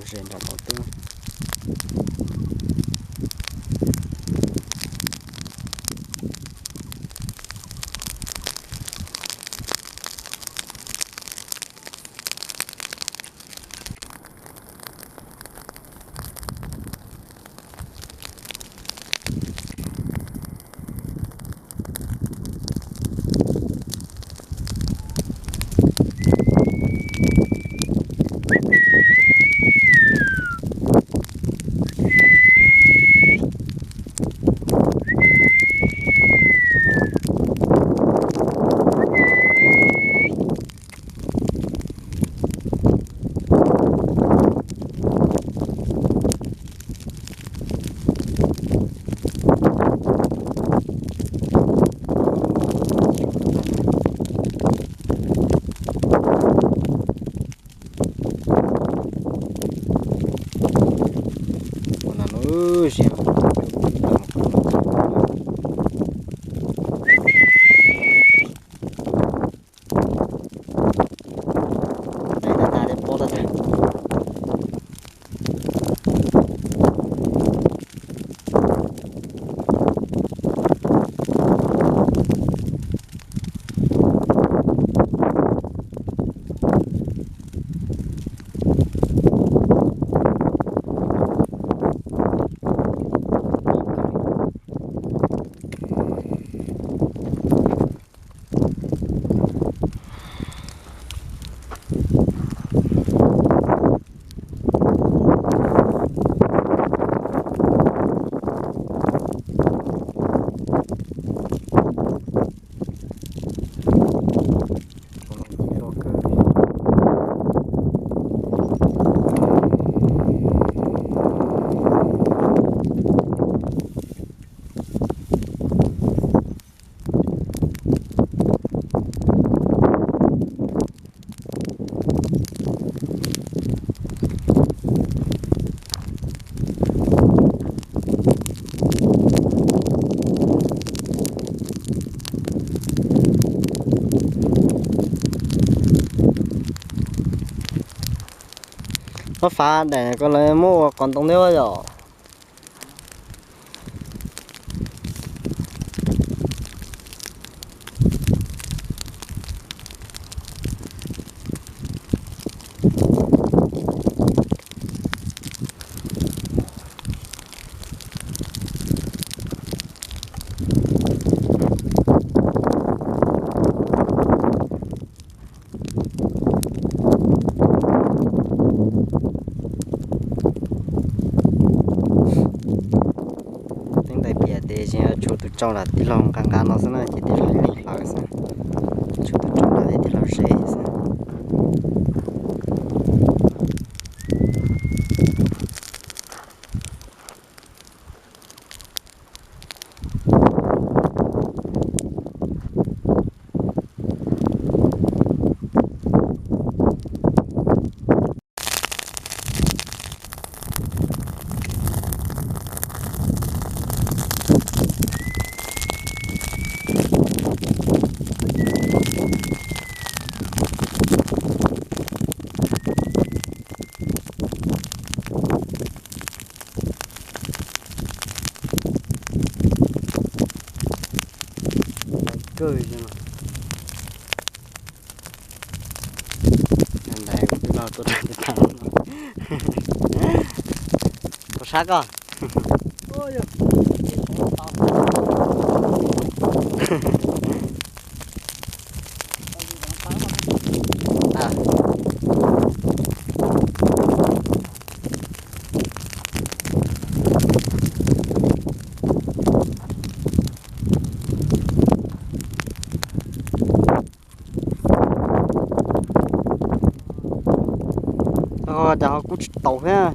ze nram no tuaj. Ua no lub ziab. Dai tag tag li, pob tag tag. Muab fav daim ko lawv muab ua qos ntoo thiab yom. Teeb ntais piam tes tseem tshuav tus tsau nram tij laug nqa nqa no xwb na, ces tij laug yeej hlawv xwb. Tshuav tus tsau nram tes tij laug ze xwb. Ntawd kuv twb los tuaj rau teb tas no. Puas sab koj? Cas ho kuj tsis taus thiab.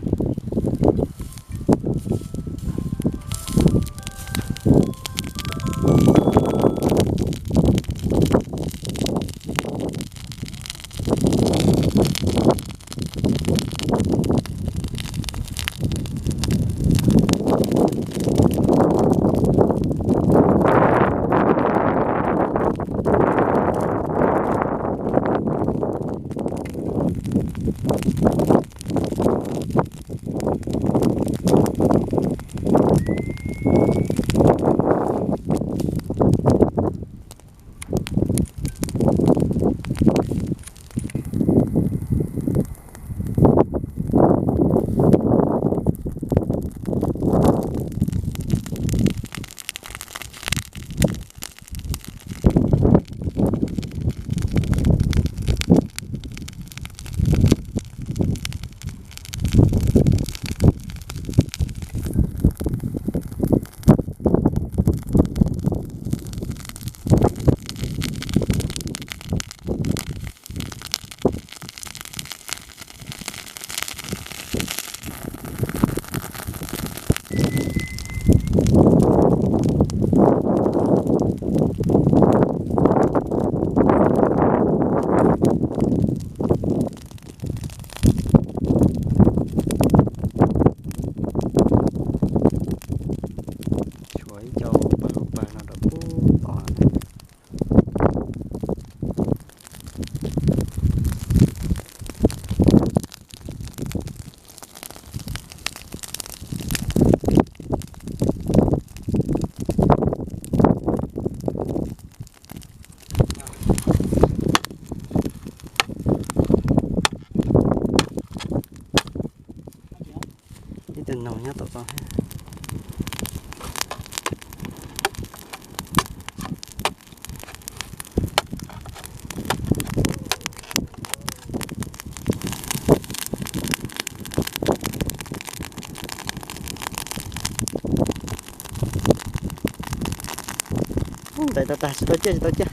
Ntxais tau tag, tsis tau ciaj, tsis tau ciaj.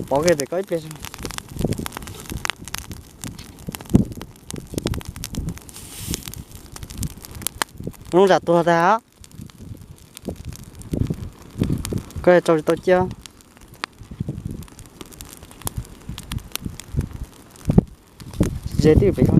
Pov kiag pem ko ib pliag. Zoo zam tuag tag. Koj tso tsis tau ciaj. Ze twb pem ko.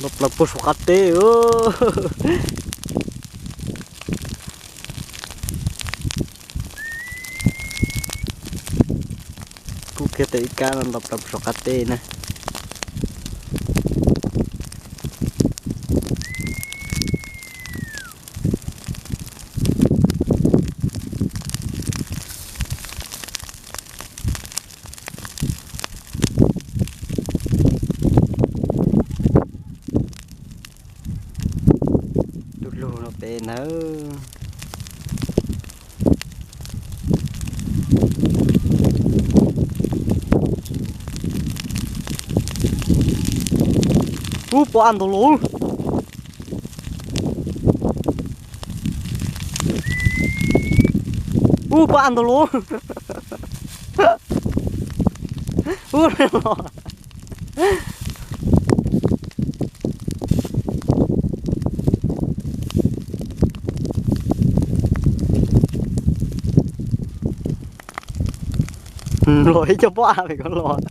Los plaws puag saum qab teb. Kub kiag tau ib kab no los plaws puag saum qab teb na. Tus lug no pem ntawd. Ub, pom ab ntau los. Ub, pom ab ntau los. Ub, los. Los ib co pob av pem ko los.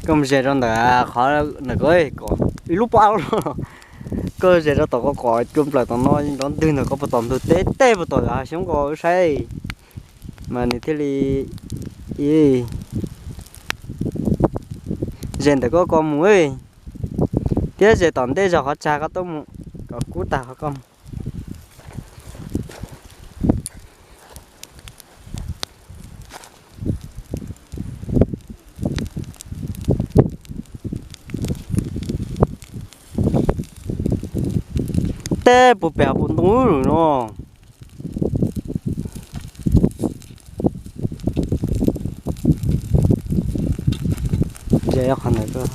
Koj mus zes rau ntawm qhov ntawm ko kom ib lub pab los, koj zes rau tom ko kom cua nplawm tom no nrov ntwg ntawm ko puas tom ntug teb teb puas tom hav xyoob ko wb saib. Mas nws thiaj li zes ntawm ko ko mus, thiab zes tom ntej zog qhov tsag ko tuaj mus, kom kub tag qhov ko. Teb puas pem hauv paus ntoo no. Ze qhov ntawd.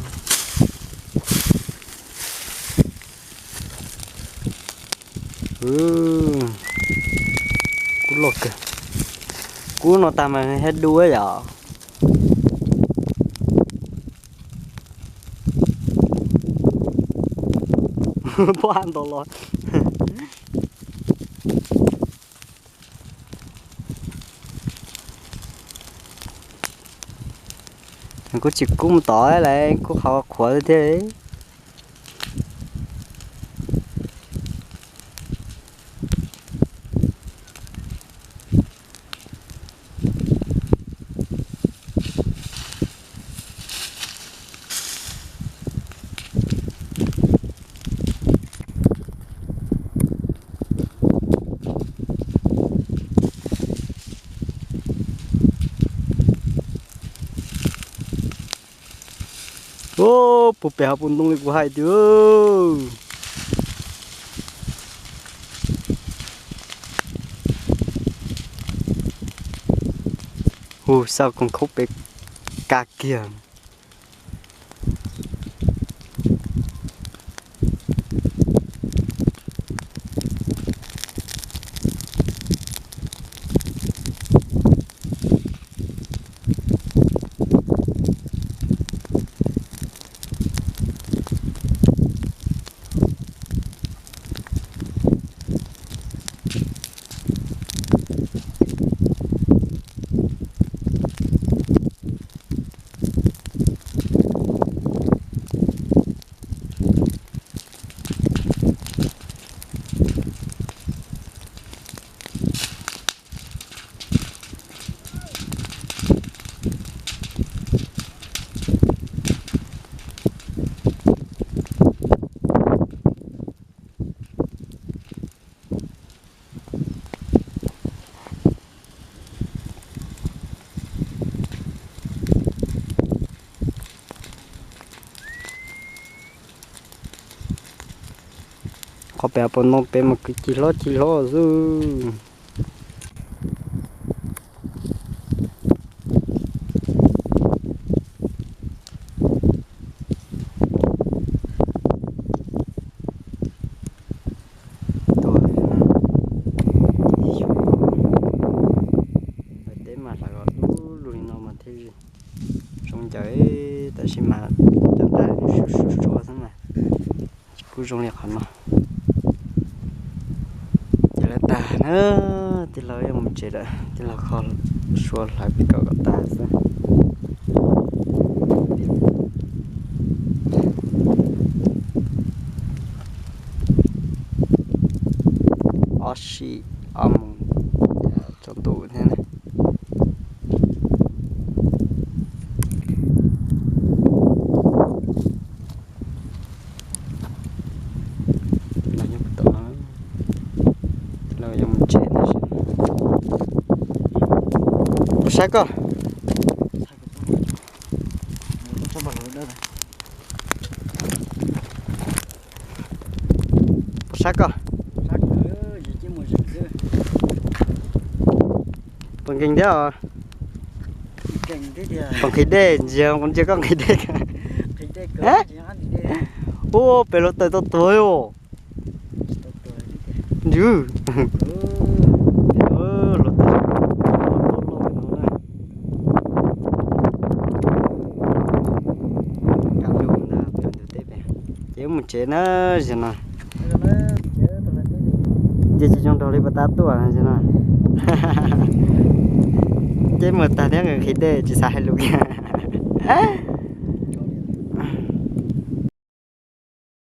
Kub loj kawg. Kub no tag mas thiaj dub yom. Pab nto los. Kuj tsis kub mus tod lawm, kub qhov qhuav thiab. Puag pem hauv paus ntoo li kuv hais tiag. Hu, xauj koom khaub pem kab kiag. Qhov pem hauv paus ntoo pem mas kwv cig hlob cig hlob xwb. Teb mas hlawv los dub lug li no mas thiaj zoo ncaws, tab sis mas cov ntaj suav suav xwb mas tsis pub zoo li qhov no. Ces lawv tag na, tij laug yuav mus tsev lawm, tij laug kho sua hlawv pem kom kom tag xwb. Ob sij ob moos tsaus ntuj thiab na. Los nyob tom no, los yuav mus tsev tab sis puas sab koj? Puas sab koj? Puas nkeeg thiab os? Puas nqhis dej? Ntsia kuv ntsia koj nqhis dej. Ub, pem hluav taws tau tuag os. Ntswg. Hluav taws loj loj no na. Ces wb mus tsev na, zaum no. Nce tsis zoo nraug li puas tab tuaj zaum no. Ces mus tag thiab nqhis dej tsis xav hais lus kiag.